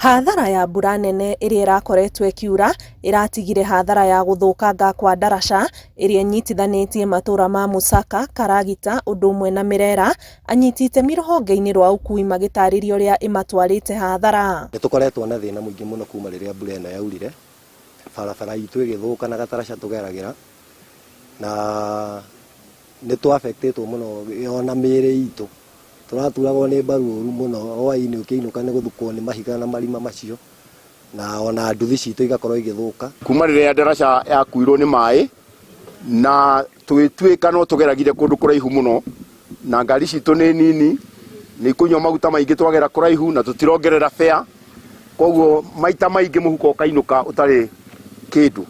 Hathara ya mbura nene ĩrĩa ĩrakoretwo ĩkiura ĩratigire hathara ya gũthũkanga kwa ndaraca ĩrĩa ĩnyitithanĩtie matũra ma Musaka, Karagita ũndũ ũmwe na Mĩrera, anyiti itemi rũhonge-inĩ rwa ũkui magĩtarĩria ũrĩa ĩmatwarĩte hathara. Nĩ tũkoretwo na thĩna mũingĩ mũno kuma rĩrĩa mbura ĩno yaurire, barabara itũ ĩgĩthũka na gataraca tũgeragĩra, na nĩ tũ affect ĩtwo mũno ona mĩĩrĩ itũ. Tũraturagwo nĩ mbaru ũru mũno, hwaĩ-inĩ ũkĩinũka nĩ gũthukwo nĩ mahiga na marima macio, na ona nduthi citũ igakorwo igĩthũka. Kuma rĩrĩa ndaraca yakuirwo nĩ maĩ na tũgĩtuĩka no tũgeragire kũndũ kũraihu mũno, na ngari citũ nĩ nini, nĩ ikũnyua maguta maingĩ twagera kũraihu na tũtirongerera fare, koguo maita maingĩ mũhuko ũkainũka ũtarĩ kĩndũ.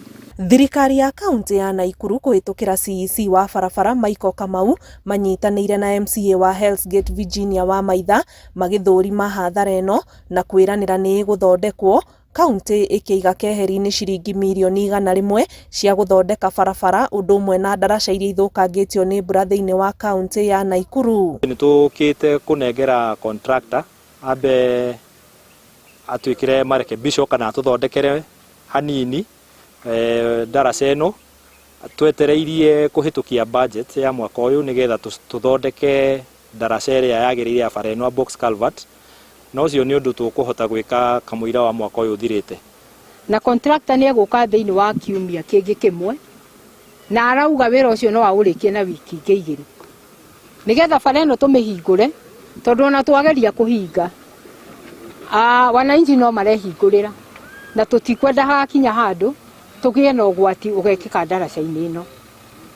Thirikari ya kaunti ya Naikuru kũhĩtũkĩra CEC wa barabara Michael Kamau manyitanĩire na MCA wa Hell's Gate Virginia Wamaitha magĩthũrima hathara ĩno na kwĩranĩra nĩ ĩgũthondekwo, kaunti ĩkĩiga keheri-inĩ ciringi mirioni 100 cia gũthondeka barabara ũndũ ũmwe na ndaraca iria ithũkangĩtio nĩ mbura thĩinĩ wa kaunti ya Naikuru. Nĩ tũkĩte kũnengera contractor ambe atwĩkĩre marekebisho kana atũthondekere hanini ndaraca ĩno twetereirie kũhĩtũkia budget ya mwaka ũyũ nĩgetha tũthondeke ndaraca ĩrĩa yagĩrĩire ya bara ĩno ya box culvert, na ũcio nĩ ũndũ tũkũhota gwĩka kamũira wa mwaka ũyũ ũthirĩte. Na contractor nĩ egũka thĩinĩ wa kiumia kĩngĩ kĩmwe na arauga wĩra ũcio no aũrĩkie na wiki ingĩ igĩrĩ nĩgetha bara ĩno tũmĩhingũre, tondũ ona twageria kũhinga wananchi no marehingũrĩra na tũtikwenda hagakinya handũ tũgĩe na ũgwati ũgekĩka ndaraca-inĩ ĩno.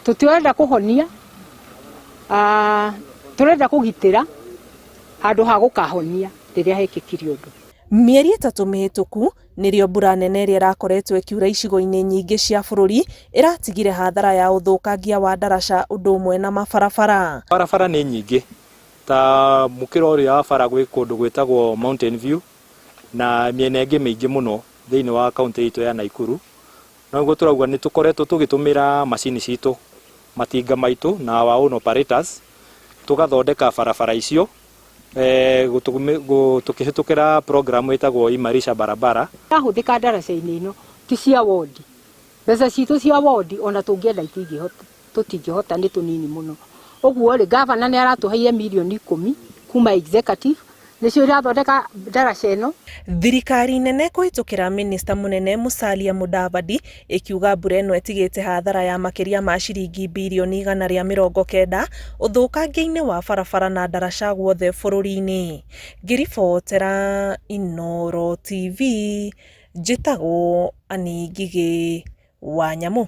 Tũtirenda kũhonia, tũrenda kũgitĩra handũ ha gũkahonia rĩrĩa hekĩkire ũndũ. Mĩeri 3 mĩhĩtũku nĩrĩo mbura nene ĩrĩa ĩrakoretwo ĩkiura icigo-inĩ nyingĩ cia bũrũri ĩratigire hathara ya ũthũkangia wa ndaraca ũndũ ũmwe na mabarabara. Barabara nĩ nyingĩ ta mũkĩra ũrĩa wa bara gwĩ kũndũ gwĩtagwo Mountain View na mĩena ĩngĩ mĩingĩ mũno thĩinĩ wa kaunti itũ ya Naikuru. No nĩguo tũrauga nĩ tũkoretwo tũgĩtũmĩra macini citũ, matinga maitũ na our own operators, tũgathondeka barabara icio tũkĩhĩtũkĩra program ĩtagwo Imarisha Barabara. Yahũthĩka ndaraca-inĩ ĩno ti cia wondi, mbeca citũ cia wondi ona tũngĩenda itingĩhota, tũtingĩhota nĩ tũnini mũno. Ũguo rĩ, gavana nĩ aratũheire mirioni 10 kuma executive nĩcio irathondeka ndaraca ĩno. Thirikari nene kũhĩtũkĩra minista mũnene Musalia Mudavadi ĩkiuga mbura ĩno ĩtigĩte hathara ya makĩria ma ciringi birioni 190 ũthũkangia-inĩ wa barabara na ndaraca guothe bũrũri-inĩ. Ngĩribotera Inooro TV, njĩtagwo Annie Ngigĩ wa Nyamũ.